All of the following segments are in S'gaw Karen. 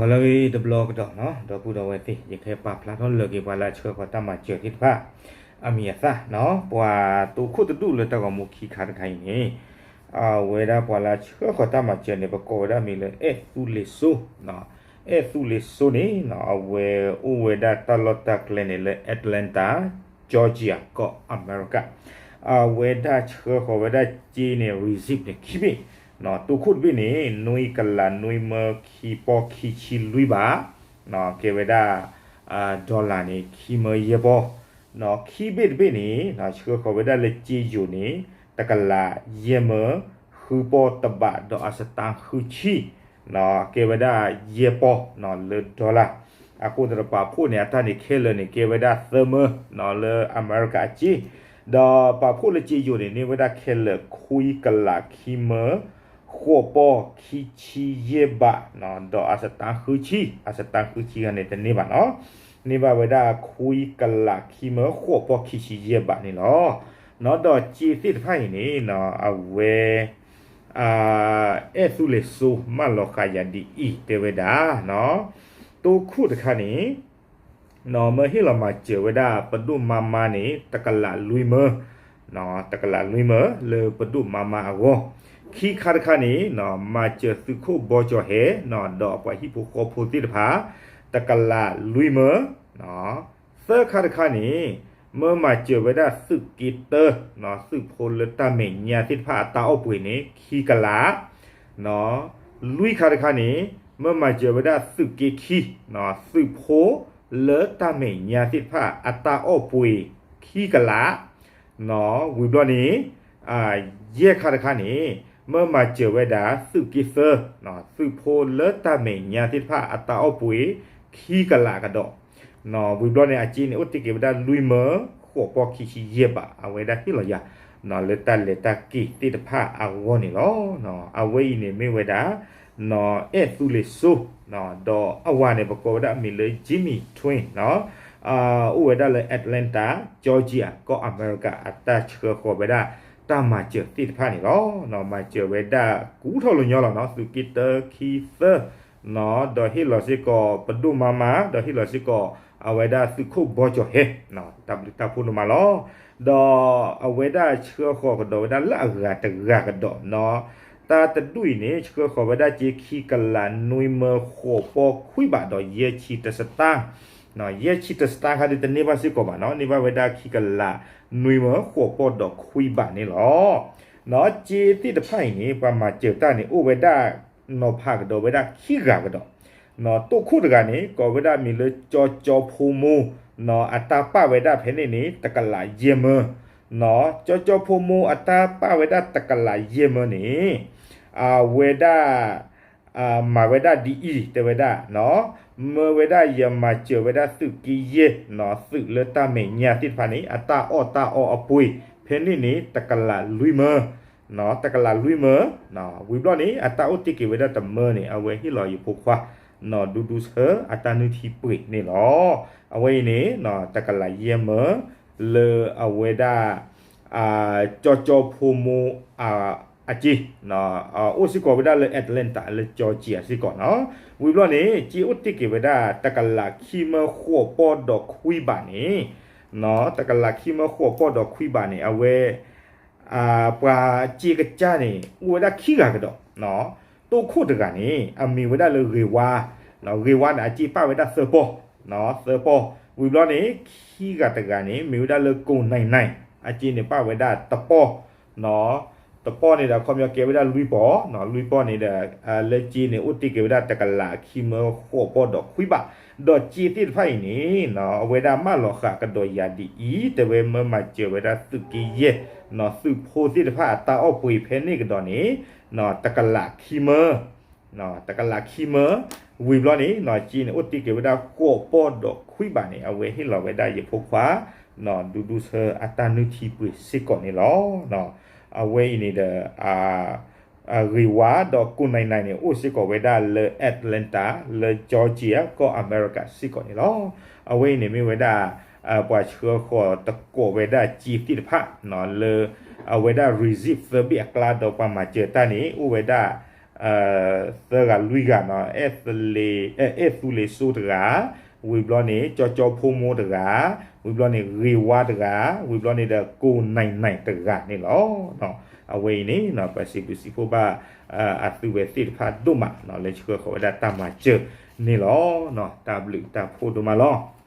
ဒီးလၢဂ့ၤတဘျီကဒီးနီၤ ဒီပုၢ်ဒီဝဲၢ်သ့ၣ် ယကဟဲပာ်ဖျါထီၣ်လၢာ်က့ၤပှၤလၢအဆှၢဃီၤတၢ်မၤစၢၤသ့ၣ်တဖၣ် အမံၤအသၣ်နီၤ ပှၤတိခိၣ်တဒူၣ်လၢတၢ်ဂီၤမူခံခါတခါအံၤန့ၣ် အဝဲဒၣ်ပှၤလၢအဆှၢဃီၤတၢ်မၤစၢၤန့ၣ် ပကိးဝဲဒၣ်မံၤလၢ အဲၣ်သူလ့ၤစိ အဲၣ်သူလ့ၤစိန့ၣ် အဝဲအိၣ်ဝဲဒၣ်တၢ်လီၢ်တၢ်ကျဲန့ၣ်လၢ Atlanta Georgia ကီၢ်အမဲရကၤ အဝဲဒၣ်ဆှၢဃီၤဝဲဒၣ်စ့န့ၣ် receipt န့ၣ် ခံဘ့ၣ် တိခိၣ်တဘ့ၣ်န့ၣ် နွံကလးနွံမၢ ခံပီၢ်ခံဆံလွံၢ်ဘး ကဲဝဲဒၣ် dollar န့ၣ် ခံမၢယဲၢ်ပီၢ် ခံဘ့ၣ်တဘ့ၣ်န့ၣ် ဆှၢဃီၤဝဲဒၣ်လၢစ့ယိၤန့ၣ် တကလးယဲၢ်မၢ ဃုပီၢ်တဘးဒီးအစတါဃုဆံ ကဲဝဲဒၣ်ယဲၢ်ပီၢ်လၢ dollar အဃိသတးဒီးပာ်ဖှိၣ်န့ၣ် အတၢ်န့ၣ်ခဲလၢာ်န့ၣ် ကဲဝဲဒၣ်သၢမၢ လၢအမဲရကၤအစ့ ဒီးပာ်ဖှိၣ်လၢစ့ယိၤန့ၣ် န့ၢ်ဝဲဒၣ်ခဲလၢာ်ခွံကလးခံမၢ ဃိးပီၢ်ခံဆံယဲၢ်ဘး ဒီးအစတါဃုဆံ အစတါဃုဆံဂၤန့ၣ်တန့ၢ်ဘၣ်နီၤ န့ၢ်ဘၣ်ဝဲဒၣ်ခွံကလးခံမၢ ဃိးပီၢ်ခံဆံယဲၢ်ဘးန့ၣ်လီၤ. ဒီးစ့သ့ၣ်တဖၣ်အံၤန့ၣ် အဝဲ အဲၣ်သူလ့ၤစိ မၢလီၤဃာ်ယၤဒ်အံၤ တဲဝဲဒၣ် တိခိၣ်တခါန့ၣ် မၢဟ့ၣ်လီၤမၤစၢၤဝဲဒၣ် ပဒိၣ်မါမါန့ၣ် တကလးလွံၢ်မၢ တကလးလွံၢ်မၢ လၢပဒိၣ်မါမါအဂီၢ်, ခံခါတခါန့ၣ် မၤစၢၤသုးခိၣ်ဘီကၠီၤဟဲ ဒီးအပှၤဟံၣ်ဖိဃီဖိသ့ၣ်တဖၣ် တကလးလွံၢ်မၢ သၢခါတခါန့ၣ် မၢမၤစၢၤဝဲဒၣ်သုးက့တၢ သုးဖိလၢတၢ်မဲာ်ညါသ့ၣ်တဖၣ်အတၢ်အီၣ်ပှ့ၤန့ၣ် ခံကလး လွံၢ်ခါတခါန့ၣ် မၢမၤစၢၤဝဲဒၣ်သုးက့ခံ သုးဖိလၢတၢ်မဲာ်ညါသ့ၣ်တဖၣ်အတၢ်အီၣ်ပှ့ၤခံကလး ဝံၤဘျီန့ၣ် ယဲၢ်ခါတခါန့ၣ် မၢမၤစၢၤဝဲဒၣ်သုးက့သၢ သုးဖိလၢတၢ်မဲာ်ညါသ့ၣ်တဖၣ်အတၢ်အီၣ်ပှ့ၤခံကလးကဒီး ဝံၤဘျီန့ၣ် အစ့န့ၣ် အိၣ်တ့ၢ်က့ၤဝဲဒၣ်လွံၢ်မၢ ဃိးပီၢ်ခံဆံယဲၢ်ဘး အဝဲဒၣ်ဟ့ၣ်လီၤယၤ လၢတၢ်လဲၤတၢ်က့ၤသ့ၣ်တဖၣ်အဂီၢ်န့ၣ်လီၤ. အဝဲအံၤန့ၣ်မ့ၢ်ဝဲဒၣ် အဲၣ်သူလ့ၤစိ ဒီးအဝၤန့ၣ် ပကိးဝဲဒၣ်အမံၤလၢ Jimmy Twin အိၣ်ဝဲဒၣ်လၢ Atlanta Georgia ကီၢ်အမဲရကၤ အတၢ်ဆှၢဃီၤဝဲဒၣ် တၢ်မၤစၢၤသ့ၣ်တဖၣ်န့ၣ်လီၤ. မၤစၢၤဝဲဒၣ်ကူထီၣ်လၢညီလီၤနီၤ သုးက့တၢခံသၢ ဒီးဟ့ၣ်လီၤစ့ၢ်ကီးပဒိၣ်မါမါ ဒီးဟ့ၣ်လီၤစ့ၢ်ကီး အဝဲဒၣ်သုးခိၣ်ဘီကၠီၤဟဲ တၢ်ဘျုးတၢ်ဖှိၣ်ဒိၣ်မးလီၤ. ဒီးအဝဲဒၣ်ဆှၢဃီၤကဒီးဝဲဒၣ်လၢအဂၤတဂၤကဒီးနီၤ တၢ်တဒူၣ်အံၤန့ၣ် ဆှၢဃီၤဝဲဒၣ်စ့ခံကလးနွံမၢဃိးပီၢ်ခွံဘးဒီးယဲၢ်ဆံတစတၢ် ယဲၢ်ဆံတစတၢ်ခါဒ်တန့ၢ်ဘၣ်စ့ၢ်ကီးဘၣ်နီၤ န့ၢ်ဘၣ်ဝဲဒၣ်ခံကလးနွံမၢဃိးပီၢ်ဒီးခွံဘးန့ၣ်လီၤ. စ့သ့ၣ်တဖၣ်အံၤန့ၣ် ပှၤမၤစၢၤတၢ်န့ၣ် အိၣ်ဝဲဒၣ်နီၤဖးကဒီးဝဲဒၣ်ခံဂၤကဒီး တိၢ်ခိၣ်တဂၤန့ၣ် ကိးဝဲဒၣ်မံၤလၢ ကၠီကၠီဖိမိၢ် အတၢ်ပာ်ဝဲဒၣ်ဖဲန့ၣ်န့ၣ် တကလးယဲၢ်မၢ ကၠီကၠီဖိမိၢ်အတၢ်ပာ်ဝဲဒၣ်တကလးယဲၢ်မၢန့ၣ် အဝဲဒၣ် မၤဝဲဒၣ်ဒ်အံၤ တဲဝဲဒၣ် မၢဝဲဒၣ်ယမၤစၢၤဝဲဒၣ်သုးက့ယဲၢ် သုးလၢတၢ်မဲာ်ညါသ့ၣ်တဖၣ်န့ၣ် အတၢ်အီၣ်တၢ်အီအပှ့ၤ ဖဲန့ၣ်န့ၣ် တကလးလွံၢ်မၢ တကလးလွံၢ်မၢ ဝံၤဘျီန့ၣ် အတၢ်အိၣ်တ့ၢ်က့ၤဝဲဒၣ်တမၢန့ၣ် အဝဲဟ့ၣ်လီၤယဖိခွါ ဒူဒူဆၢအတၢ်နုၢ်ထံပှ့ၤန့ၣ်လီၤ. အဝဲအံၤန့ၣ် တကလးယဲၢ်မၢ လၢအဝဲဒၣ် ကၠီကၠီဖိမိၢ် အစ့ အိၣ်စ့ၢ်ကီးဝဲဒၣ်လၢ Atlanta လၢ Georgia စ့ၢ်ကီးနီၤ ဝံၤဘျီန့ၣ် စ့အိၣ်တ့ၢ်က့ၤဝဲဒၣ် တကလးခံမၢဃိးပီၢ်ဒီးခွံဘးန့ၣ် တကလးခံမၢဃိးပီၢ်ဒီးခွံဘးန့ၣ် အဝဲ ပှၤစ့ကစၢ်န့ၣ် အိၣ်ဝဲဒၣ်ခံဂၤကဒီး တိၢ်ခိၣ်တဂၤန့ၣ် အမံၤဝဲဒၣ်လၢဂ့ၤဝါ ဂ့ၤဝါန့ၣ် အစ့ပာ်ဝဲဒၣ်သၢပီၢ် သၢပီၢ် ဝံၤဘျီန့ၣ် ခံဂၤတဂၤန့ၣ် မံၤဝဲဒၣ်လၢကိၣ်နံၣ်နံၣ် အစ့န့ၣ်ပာ်ဝဲဒၣ်တပီၢ် တပီၢ်န့ၣ်ဒီး အခီပညီကဲဝဲဒၣ်လွံၢ်ပီၢ် လွံၢ်ပီၢ်န့ၣ်ဒီး လၢစ့န့ၣ် အိၣ်တ့ၢ်က့ၤဝဲဒၣ်တကလးခံမၢဃိးပီၢ်ဒီးခွံဘး ဒီးစ့သ့ၣ်တဖၣ်အံၤန့ၣ် အဝဲဒၣ်မၢလီၤဃာ်ကဒီးယၤဒ်အံၤ တဲဝဲမၢမၤစၢၤဝဲဒၣ်သုးက့ယဲၢ် သုးဖိသ့ၣ်တဖၣ်အတၢ်အီၣ်ပှ့ၤဖဲန့ၣ်ကဒီးန့ၣ် တကလးခံမၢ တကလးခံမၢ ဝံၤဘျီန့ၣ် စ့န့ၣ် အိၣ်တ့ၢ်က့ၤဝဲဒၣ်ဃိးပီၢ်ဒီးခွံဘးန့ၣ် အဝဲဟ့ၣ်လီၤဝဲဒၣ်ယဖိခွါ ဒူဒူဆၢအတၢ်နုၢ်ထံပှ့ၤစ့ၢ်ကီးန့ၣ်လီၤ. အဝဲအံၤန့ၣ်ဒီး ဂ့ၤဝါဒီးကိၣ်နံၣ်နံၣ်န့ၣ် အိၣ်စ့ၢ်ကီးဝဲဒၣ်လၢ Atlanta လၢ Georgia ကီၢ်အမဲရကၤစ့ၢ်ကီးန့ၣ်လီၤ. အဝဲအံၤန့ၣ်မ့ၢ်ဝဲဒၣ် ပှၤဆှၢဃီၤတကိးဝဲဒၣ်စ့သ့ၣ်တဖၣ် လၢ အဝဲဒၣ် receipt သၢဘ့ၣ်အကျါဒီးပှၤမၤစၢၤတၢ်န့ၣ် အိၣ်ဝဲဒၣ် သၢဂၤလွံၢ်ဂၤနီၤ, အဲၣ်သူလ့ၤစိတဂၤ, ဝံၤဘျီန့ၣ် ကၠီကၠီဖိမိတဂၤ, ဝံၤဘျီန့ၣ် ဂ့ၤဝါတဂၤ, ဝံၤဘျီန့ၣ်ဒီး ကိၢ်နံၣ်နံၣ်တဂၤန့ၣ်လီၤ. အဝဲအံၤန့ၣ် ပစံးဘျုးစံးဖှိၣ်ဘၣ် အသုဝဲသ့ၣ်တဖၣ်ဒိၣ်မး လၢဆှၢဃီၤဝဲဒၣ်တၢ်မၤစၢၤန့ၣ်လီၤ. တၢ်ဘျုးတၢ်ဖှိၣ်ဒိၣ်မးလီၤ.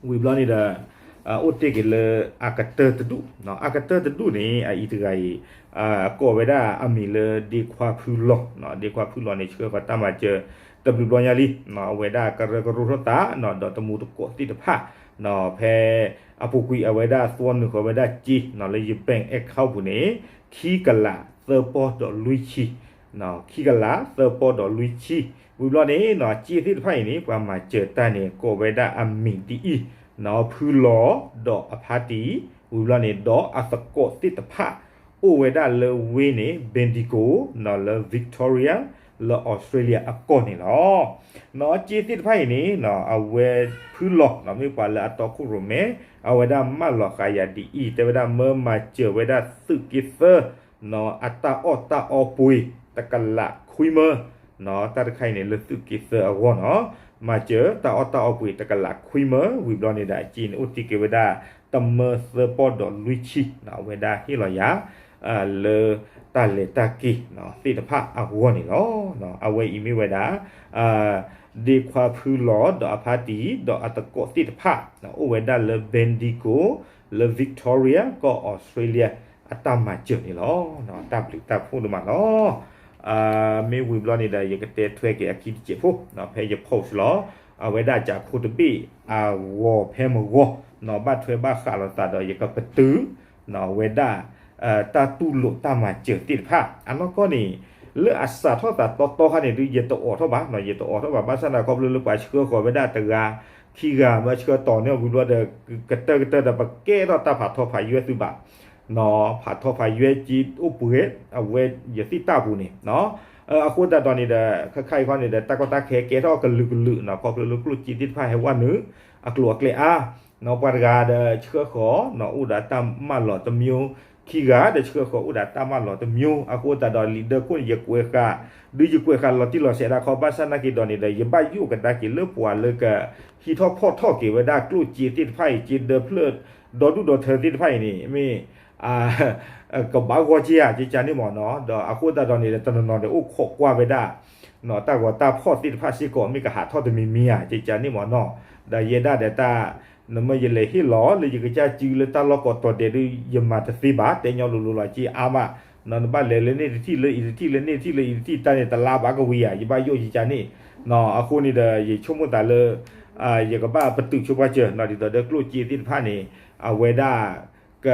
ဝံၤဘျီန့ၣ်ဒီး အိၣ်တ့ၢ်က့ၤလၢအကတၢၢ်တဒူၣ်, အကတၢၢ်တဒူၣ်န့ၣ် အအံၤတဂၤအံၤ ကိးဝဲဒၣ်အမံၤလၢ ဒ့ခွါဖုလီၤ, ဒ့ခွါဖုလီၤန့ၣ် ဆှၢဃီၤတၢ်မၤစၢၤ တဘျုးဘျီညါလံ, အဝဲဒၣ်ကရၢကရိထီၣ်သး ဒီးတမူတကိးသ့ၣ်တဖၣ် ဖဲအပူၤကွံာ်အဝဲဒၣ် သွီနုာ်ဃီၤဝဲဒၣ်စ့ လၢယ bank account ပူၤန့ၣ် ခံကလးသၢပီၢ်ဒီးလွံၢ်ဆံ, ခံကလးသၢပီၢ်ဒီးလွံၢ်ဆံ, ဝံၤဘျီန့ၣ် စ့သ့ၣ်တဖၣ်အံၤန့ၣ် ပှၤမၤစၢၤတၢ်န့ၣ် ကိးဝဲဒၣ်အမံၤဒ်အံၤ, ဖုလီၤ ဒီးအဖါတံၢ်, ဝံၤဘျီန့ၣ် ဒီးအသကိးသ့ၣ်တဖၣ် အိၣ်ဝဲဒၣ်လၢဝ့ၢ်န့ၣ် Bendigo လၢ Victoria လၢ Australia အကီၢ်န့ၣ်လီၤ. စ့သ့ၣ်တဖၣ်အံၤန့ၣ် အဝဲဖုလီၤ မ့ၢ်ပှၤလၢအတီခိၣ်ရိၣ်မဲ အဝဲဒၣ်မၢလီၤဃာ်ယၤဒ်အံၤ တဲဝဲဒၣ်မၢမၤစၢၤဝဲဒၣ်သုးက့သၢ အတၢ်အီၣ်တၢ်အီပှ့ၤ တကလးခွံမၢ, တၢ်တခါအံၤန့ၣ် လၢသုးက့သၢအဂီၢ်နီၤ, မၤစၢၤတၢ်အီၣ်တၢ်အီပှ့ၤ တကလးခွံမၢ, ဝံၤဘျီန့ၣ်ဒီး အစ့န့ၣ် အိၣ်တ့ၢ်က့ၤဝဲဒၣ် တမၢသၢပီၢ်ဒီးလွံၢ်ဆံ, အဝဲဒၣ်ဟ့ၣ်လီၤယၤ လၢတၢ်လဲၤတၢ်က့ၤသ့ၣ်တဖၣ်အဂီၢ်န့ၣ်လီၤ. အဝဲအံၤမ့ၢ်ဝဲဒၣ် ဒ့ခွါဖုလီၤ ဒီးအဖါတံၢ် ဒီးအသကိးသ့ၣ်တဖၣ် အိၣ်ဝဲဒၣ်လၢ Bendigo လၢ Victoria ကီၢ် Australia အတၢ်မၤစၢၤန့ၣ်လီၤ. တၢ်ဘျုးတၢ်ဖှိၣ်ဒိၣ်မးလီၤ. မ့ၢ်ဝံၤဘျီန့ၣ်ဒီး ယကတဲထွဲက့ၤအခံတစဲးဖိ ဖဲယ post လီၤ. အဝဲဒၣ် ကၠးခိၣ်တဘ့ၣ် အဂီၤဖဲမဂီၢ် ဘၣ်ထွဲဘၣ်ဃးလိာ်သးဒီး ယကပတုာ် ဝဲဒၣ် တၢ်တူၢ်လိာ်တၢ်မၤစၢၤသ့ၣ်တဖၣ် အနီၢ်ကီၢ်န့ၣ် လၢအစးထီၣ်သးတီတီခါန့ၣ်ဒုး ယတအိးထီၣ်ဘၣ်, ယတအိးထီၣ်ဘၣ် ဘၣ်ဆၣ်န့ၣ် ခီဖျိလၢပှၤဆှၢဃီၤဝဲဒၣ်တဂၤ ခံဂၤ မ့ၢ်ဆှၢတီၤန့ၢ်ဝံၤဘျီဒီး ကတၢၢ်ကတၢၢ်ဒီး ပကဲထီၣ်တၢ်ဖးထီဖးယွဲၢ်သုဘၣ် ဖးထီဖးယွဲၢ်က့အိၣ်ပှဲၤ အဝဲယသ့ၣ်တၢ်ပူၤန့ၣ် အဃိသတးဒီးန့ၣ်ဒီး ခဲခါအံၤခီန့ၣ်ဒီး တၢ်ကီတၢ်ခဲကဲထီၣ်ကလုာ်ကလုာ်နီၤ ခီဖျိလၢကျိၣ်စ့သ့ၣ်တဖၣ်ဟဲဝဲနုာ် အကျိၤအကျဲအါ ပှၤတဂၤဒီးဆှၢဃီၤ အိၣ်ဒီးတၢ်မၢလီၤတမျိုး, ခံဂၤဒီးဆှၢဃီၤအိၣ်ဒီးတၢ်မၢလီၤတမျိုး, အဃိသတးဒီးလံာ်ဒၢခိၣ်န့ၣ် ယကွဲးဃာ် ဒုးယကွဲးဃာ်လီၤတံၢ်လီၤဆဲးဒၣ်ခီ ဘၣ်ဆၣ်နာ်က့ၤဒီးန့ၣ်ဒီး ယဘၣ်ယိၣ်ကဒါက့ၤလၢပှၤလၢက ဟံးထီၣ်ဖီၣ်ထီၣ်က့ၤဝဲဒၣ်ကျိၣ်စ့သ့ၣ်တဖၣ်အံၤ စ့ဒၢဖျၢၣ် ဒီဒူၣ်ဒီထၢသ့ၣ်တဖၣ်အံၤန့ၣ် မ့ၢ် ကဘၣ်ဂီၢ်က့ၤဧါ ကကန့ၣ်မ့ၢ်နီၤ, ဒီးအဃိသတးဒီးန့ၣ်ဒီး တနီၤနီၤဒီးအိၣ်ခိးကွၢ်ဝဲဒၣ် တၢ်ဂီၤတၢ်ဖီၣ်သ့ၣ်တဖၣ်စ့ၢ်ကီး မ့ၢ်ကဟးထီၣ်တမံၤမံၤဧါ ကကန့ၣ်မ့ၢ်နီၤ, ဒီးယဲဒၣ်ဒီးတၢ် နမ့ၢ်ယလဲၤဟ့ၣ်လီၤလၢယကစၢ်စုလၢတၢ်လီၢ်ကိးတီၤဒဲးဒုး ယမၤတသ့ဘၣ် တဲညီလိၤလိၤလီၤက့အါမး, နဘၣ်လဲၤလၢန့ၣ်တထံၣ်လၢအံၤတထံၣ်လၢန့ၣ်တထံၣ်လၢအံၤတထံၣ်တၢ်န့ၣ် တလါဘၣ်ကဝံၤဧါ ယဘၣ်ယိၣ်ကကန့ၣ်, အဃိန့ၣ်ဒီး ယဆိကမိၣ်သးလၢ ယကဘၣ်ပတုာ်ဆိပာ်စၢၤ ဒ်သိးဒီးကျိၣ်စ့သ့ၣ်တဖၣ်န့ၣ် အဝဲဒၣ် က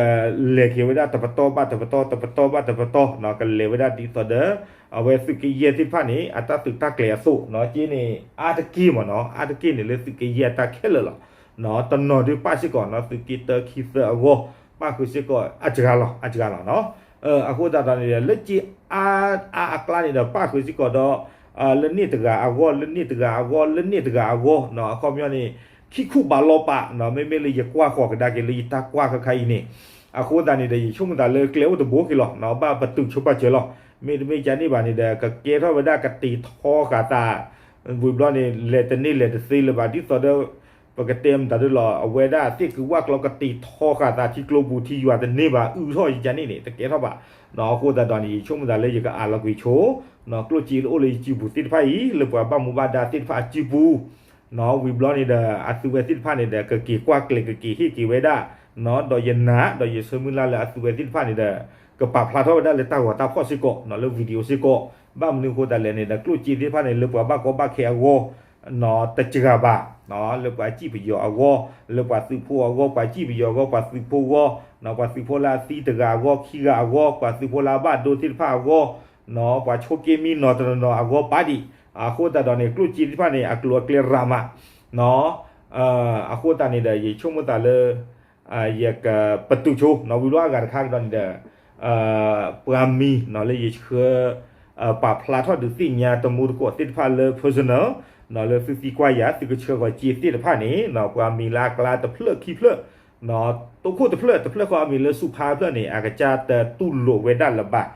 လဲၤက့ၤဝဲဒၣ်တပတီၢ်ဘၣ်တပတီၢ် တပတီၢ်ဘၣ်တပတီၢ် ကလဲၤဝဲဒၣ်ဒ်သိးဒီး အဝဲသုးက့ယဲၢ်သ့ၣ်တဖၣ်န့ၣ် အတၢ်သုးတၢ်ကျဲၤအသိး က့န့ၣ် အါတက့ၢ်မ့ၢ်နီၤ အါတက့ၢ်န့ၣ်လၢသုးက့ယဲၢ်အတၢ်ခဲလၢာ်လီၤ. တနီၤဒုးပၣ်စ့ၢ်ကီးနီၤ သုးက့တၢခံသၢအဂီၢ် ပၣ်ဃုာ်စ့ၢ်ကီးအစှၤလီၤ အစှၤလီၤနီၤ. အဃိသတးဒီးန့ၣ်ဒီး လၢက့အါအါအကျါန့ၣ်ဒီး ပၣ်ဃုာ်စ့ၢ်ကီးဒီး လၢန့ၣ်တဂၤအဂီၢ် လၢန့ၣ်တဂၤအဂီၢ် လၢန့ၣ်တဂၤအဂီၢ် အခီပညီန့ၣ် ခံခူၣ်ဘးလီၤပာ် မ့မ့ၢ်လၢယကွၢ်ဃီၤကဒါက့ၤလၢယတၢ်ကွၢ်ခဲခါအံၤန့ၣ်, အဃိသတးန့ၣ်ဒီး ယဆိကမိၣ်သးလၢကျဲအိၣ်တဘိက့ၤလီၤ ဘၣ်ပတုာ်ဆိပာ်စၢၤလီၤ. မ့တမ့ၢ်ကန့ၣ်ဘၣ်န့ၣ်ဒီး ကကဲထီၣ်ဝဲဒၣ်ကတ့ၤထီဃာ်သး ဝံၤဘျီန့ၣ် လဲၤတန့ၢ်လဲၤတသ့လၢၤဘၣ် ဒ်သိးဒီး ပကတဲမတၤဒ်လီၤ အဝဲဒၣ်သ့ၣ်ကုးဝၣ်ကျီကတ့ၤထီဃာ်သးထံကျိပူၤထံယွၤတန့ၢ်ဘၣ် အုထီၣ်ယကန့ၣ်န့ၣ် တကဲထီၣ်ဘၣ်. အဃိသတးဒီးန့ၣ် ယဆိကမိၣ်သးလၢယကအးလီၤကွံာ်ဆိ ကျိၣ်စ့လၢအိၣ်လၢယစုပူၤသ့ၣ်တဖၣ်အံၤ လၢပှၤဘၣ်မူဘၣ်ဒါသ့ၣ်တဖၣ်အစုပူၤ ဝံၤဘျီန့ၣ်ဒီး အသုဝဲသ့ၣ်တဖၣ်န့ၣ်ဒီး ကက့ၤကွၢ်ကျဲၤကက့ၤဟ့ၣ်က့ၤဝဲဒၣ် ဒီးယနာ် ဒီးယဆၢမုၢ်လၢ်လၢအသုဝဲသ့ၣ်တဖၣ်န့ၣ်ဒီး ကပာ်ဖျါထီၣ်ဝဲဒၣ်လၢတၢ်ဂီၤတၢ်ဖီၣ်စ့ၢ်ကီး လၢ video စ့ၢ်ကီး ဘၣ်မနုၤအဃိသတးလဲၣ်န့ၣ်ဒီး ကျိၣ်စ့သ့ၣ်တဖၣ်န့ၣ် လၢပှၤဘၣ်ကီဘၣ်ခဲအဂီၢ် တစှၤဘၣ် လၢပှၤစံၣ်ပယီၤအဂီၢ် လၢပှၤသုးဖိအဂီၢ် ပှၤစံၣ်ပယီၤအဂီၢ် ပှၤသုးဖိအဂီၢ် ပှၤသုးဖိလၢအသံတဂၤအဂီၢ် ခံဂၤအဂီၢ် ပှၤသုးဖိလၢအဘၣ်ဒိသ့ၣ်တဖၣ်အဂီၢ် ပှၤဆိးက့မံနီၤတနီၤနီၤအဂီၢ်ပာ်ဒံး အဃိသတးဒီးန့ၣ် ကျိၣ်စ့သ့ၣ်တဖၣ်န့ၣ် အကျိၤအကျဲရၤမး အဃိသတးန့ၣ်ဒီး ယဆိကမိၣ်သးလၢ ယကပတုာ်ဆိ ဝံၤဘျီအဂၤတခါကဒီးန့ၣ်ဒီး ပှၤမံၤလၢယဆှၢ ပာ်ဖျါထီၣ်ဒုးသ့ၣ်ညါတမူတကိးသ့ၣ်တဖၣ်လၢ personal လၢသုသံကွၢ်ယၤ သုကဆှၢဃီၤစ့သ့ၣ်တဖၣ်န့ၣ် ပှၤမံၤလၢအကျါတဖျၢၣ်ခံဖျၢၣ် တိခိၣ်တဖျၢၣ် တဖျၢၣ်ဃီအမံၤလၢစူဖါတဖျၢၣ်န့ၣ် အကစၢ်တတူၢ်လိာ်ဝဲဒၣ်လၢၤဘၣ်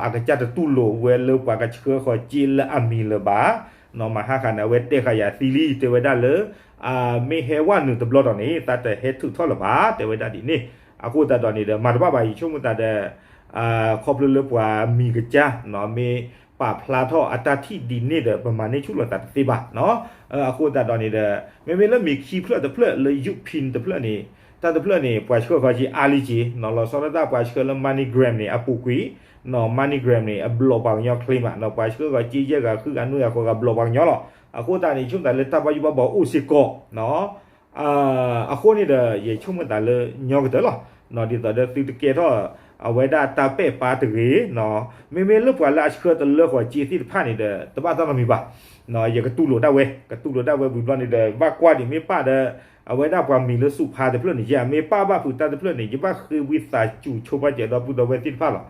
အကစၢ်တတူၢ်လိာ်ဝဲလၢပှၤကဆှၢဃီၤစ့လၢအမံၤလၢၤဘၣ်, နီၢ်မၤဟါဃၣ်န့ၣ် အဝဲတဲဃာ်ယၤသံလံ တဲဝဲဒၣ်လၢ မ့ၢ်ဟဲဝဲနုာ်တဘျီဒီးန့ၣ် သးတဟဲထုးထီၣ်လၢၤဘၣ် တဲဝဲဒၣ်ဒ်န့ၣ်, အဃိသတးဒီးန့ၣ်ဒီး မၤတဘၣ်ဘၣ် ယဆိကမိၣ်သးဒီး ခီဖျိလၢပှၤမံၤကစၢ် မ့ၢ်ပာ်ဖျါထီၣ်အတၢ်ထံၣ်ဒ်န့ၣ်ဒီး ပမၤန့ၢ်ဆူၣ်လိာ်သးတသ့ဘၣ်, အဃိသတးဒီးန့ၣ်ဒီး မ့မ့ၢ်လၢမံၤခံဖျၢၣ်တဖျၢၣ်လၢ Ukraine တဖျၢၣ်န့ၣ် တၢ်တဖျၢၣ်န့ၣ် ပှၤဆှၢဃီၤစ့အါလံက့ၤ နီၢ်လီၤဆီဒၣ်တၢ်ပှၤဆှၢလၢ MoneyGram န့ၣ် အပူၤကွံာ်, နီၢ် MoneyGram န့ၣ် အဘျီၣ်ပှၤကညီချ့မး နီၢ် ပှၤဆှၢဃီၤစ့ယဲၢ်ဂၤဃုဂၤနွံဂၤဃိးဂၤဘျီၣ်ပှၤကညီလီၤ, အဃိသတးန့ၣ် ယဆိကမိၣ်သးလၢတၢ်ဘၣ်ယိၣ်ဘၣ်ဘီအိၣ်စ့ၢ်ကီး အဃိန့ၣ်ဒီး ယဆိကမိၣ်သးလၢညီကတၢၢ်လီၤ, ဒ်သိးဒီးသုတကဲထီၣ် အဝဲဒၣ်တၢ်ပဲာ်ပါတဂ့ၤ, မ့မ့ၢ်လၢပှၤလၢအဆှၢတလၢဃီၤစ့သ့ၣ်တဖၣ်န့ၣ်ဒီး တဘၣ်တၢ်နီတမံၤဘၣ်, ယကတူၢ်လိာ်ဒၣ်ဝဲ ကတူၢ်လိာ်ဒၣ်ဝဲဝံၤဘျီန့ၣ်ဒီး ဘၣ်ကွၢ်ဒံးမ့ၢ်ပၢ်ဒီး အဝဲဒၣ်ပှၤမံၤလၢဆူးဖါတဖျၢၣ်န့ၣ် ယမ့ၢ်ပၢ်ဘၣ်ဖုးတၢ်တဖျၢၣ်န့ၣ် ယဘၣ်ဃ့ဝံသးစူၤဆိပာ်စၢၤဒီပုၢ်ဒီဝဲၢ်သ့ၣ်တဖၣ်လီ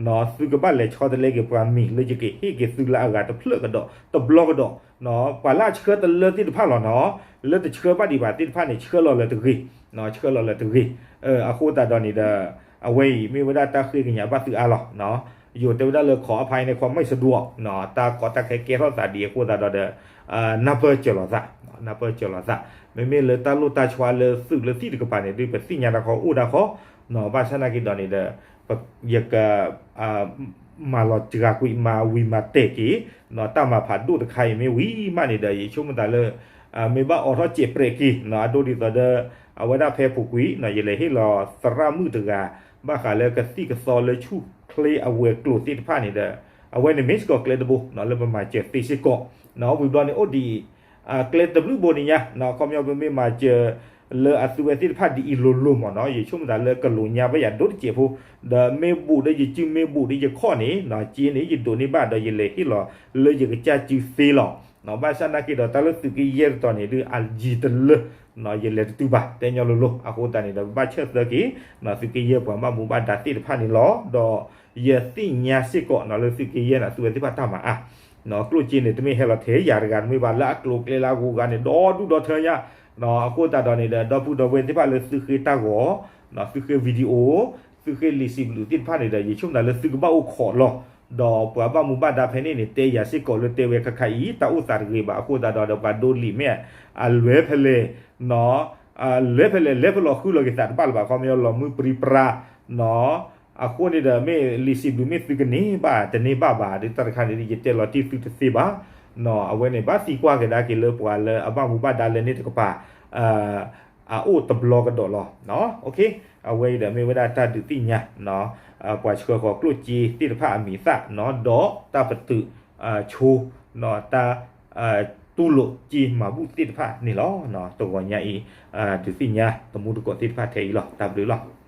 ၤ, သုကဘၣ်လဲၤဆီတလဲက့ၤပှၤမံၤလၢယကဟ့ၣ်က့ၤသုလၢအဂၤတဖျၢၣ်ကဒီး တဘျီကဒီး ပှၤလၢအဆှၢတလၢသ့ၣ်တဖၣ်လီၤနီၢ်, လၢတဆှၢဘၣ်ဒံးဘၣ်သ့ၣ်တဖၣ်န့ၣ် ဆှၢလီၤလၢၤတဂ့ၤ, ဆှၢလီၤလၢၤတဂ့ၤ, အဃိသတးဒီးန့ၣ်ဒီး အဝဲအံၤမ့ၢ်ဝဲဒၣ်တၢ်ဃ့ကညးဘၣ်သုအါလီၤ, ယိၤတဲဝဲဒၣ်လၢ ခီအဖါအံၤန့ၣ် ခီမ့ၢ်စဒူအီၤ, တၢ်ကီတၢ်ခဲကဲထီၣ်သးဒ်အဃိသတးဒီး နၢ်ပၢၢ်စၢၤလီၤသး, နၢ်ပၢၢ်စၢၤလီၤသး, မ့မ့ၢ်လၢတၢ်လိၣ်တၢ်ဆှါလၢသုးလၢသံၣ်တကပၤန့ၣ် ဒုးပသ့ၣ်ညါတၢ်ခီအိၣ်တၢ်ခီ, ဘၣ်ဆၣ်နာ်က့ဒီးန့ၣ်ဒီး ယက မၤလီၤစှၤကွံာ်မၤဝံၤမၤတဲာ်က့ၤ, တၢ်မၤဖးဒိၣ်တခါအံၤမ့ၢ်ဝံၤမးန့ၣ်ဒီး ယဆိကမိၣ်သးလၢ မ့ၢ်ဘၣ်အိးထီၣ်စဲးပြဲးက့ၤ အဒိဒ်သိးဒီး အဝဲဒၣ်ဖဲပူၤကွံာ် ယလဲၤဟ့ၣ်လီၤသရၣ်မုၣ်တဂၤ ဘၣ်ဃးလၢကသံၣ်ကသီလၢဆူၣ်ချ့အဝဲၤကျိၤသ့ၣ်တဖၣ်န့ၣ်ဒီး အဝဲန့ၣ်မ့ၢ်စ့ၢ်ကီးကျဲတဘိ လၢပမၤစၢၤသ့စ့ၢ်ကီး, ဝံၤဘျီန့ၣ်အိၣ်ဒ်အံၤ ကျဲတဘျုးဘိန့ၣ်ညါ ခီပညီပမ့ၢ်မၤစၢၤလၢအသုဝဲသ့ၣ်တဖၣ်ဒ်အံၤလိၤလိၤမ့ၢ်နီၢ် ယဆိကမိၣ်သးလၢကလိာ်ညါဘၣ်ယၤဒိၣ်တစဲးဖိ, ဒီးမ့ၢ်ဘူးဒီးယစု မ့ၢ်ဘူးဒီးယခီၣ်န့ၣ် စ့န့ၣ် ယဒိးန့ၢ်ဘၣ်ဒီးယလဲၤဟ့ၣ်လီၤလၢယကစၢ်စုသ့လီၤ, ဘၣ်ဆၣ်နာ်က့ဒီးတၢ်လၢသုးက့ယဲၢ်တတီၤန့ၣ် ဒုးအယံၤတလၢ ယလဲၤတတုၤဘၣ် တဲညီလိၤလိၤ အဃိသတးန့ၣ်ဒီး ပဘၣ်ဆၢၣ်သၢက့ၤ သုးက့ယဲၢ်ပှၤဘၣ်မူဘၣ်ဒါသ့ၣ်တဖၣ်န့ၣ်လီၤ, ဒီးယသ့ၣ်ညါစ့ၢ်ကီးနီၢ်လၢသုးက့ယဲၢ်န့ၣ် သုဝဲသ့ၣ်တဖၣ်တၢ်မၤအါ ကျိၣ်စ့န့ၣ် တမ့ၢ်ဟဲလီၤထဲယၤတဂၤတမ့ၢ်ဘၣ် လၢအကျိၤအကျဲလၢအဂုၤအဂၤန့ၣ် ဒီဒူၣ်ဒီထၢညါ, အဃိသတးဒီးန့ၣ်ဒီး ဒီပုၢ်ဒီဝဲၢ်သ့ၣ်တဖၣ်လၢသုဃ့တၢ်ဂီၤ, သုဃ့ video, သုဃ့လံာ်စံးဘျုးသ့ၣ်တဖၣ်န့ၣ်ဒီး ယဆိကမိၣ်သးလၢသုကဘၣ်အိၣ်ခိးလီၤ, ဒီးပှၤဘၣ်မူဘၣ်ဒါဖဲန့ၣ်န့ၣ် တဲယၤစ့ၢ်ကီးလၢတဲဝဲခါခါအံၤ တၢ်အိၣ်သးတဂ့ၤဘၣ် အဃိသတးဒီးဒီးပှၤဒိလံာ်မ့ၢ် အလွဲဖဲလဲၣ် လွဲဖဲလဲၣ်လဲၤဖဲလဲၣ်ဃုလီၤက့ၤသးတဘၣ်လၢၤဘၣ် ခီပညီလီၤမုၢ်ပြံပြါ အဃိန့ၣ်ဒီး မ့ၢ်လံာ်စံးဘျုးမ့ၢ်သုကန့ၢ်ဘၣ်တန့ၢ်ဘၣ်ဘၣ် ဒ်တၢ်တခါန့ၣ် ယတဲလီၤတံၢ်သုတသ့ဘၣ်, အဝဲန့ၣ်ဘၣ်သံကွၢ်ကဒါက့ၤလၢပှၤလၢအဘၣ်မူဘၣ်ဒါလၢန့ၣ်တကပၤ အအိၣ်တဘျီကဒီးလီၤ, အဝဲအံၤဒီးမ့ၢ်ဝဲဒၣ်တၢ်ဒုးသ့ၣ်ညါ ပှၤဆှၢဃီၤကျိၣ်စ့သ့ၣ်တဖၣ်အမံၤအသၣ် ဒီးတၢ်ပတုာ်ဆိ တၢ် တူၢ်လိာ်စ့မၤဘူၣ်သ့ၣ်တဖၣ်န့ၣ်လီၤ. တဂီၤညါအံၤ ဒုးသ့ၣ်ညါတမူတကိးသ့ၣ်တဖၣ်ထဲအံၤလီၤ. တၢ်ဘျုးလီၤ.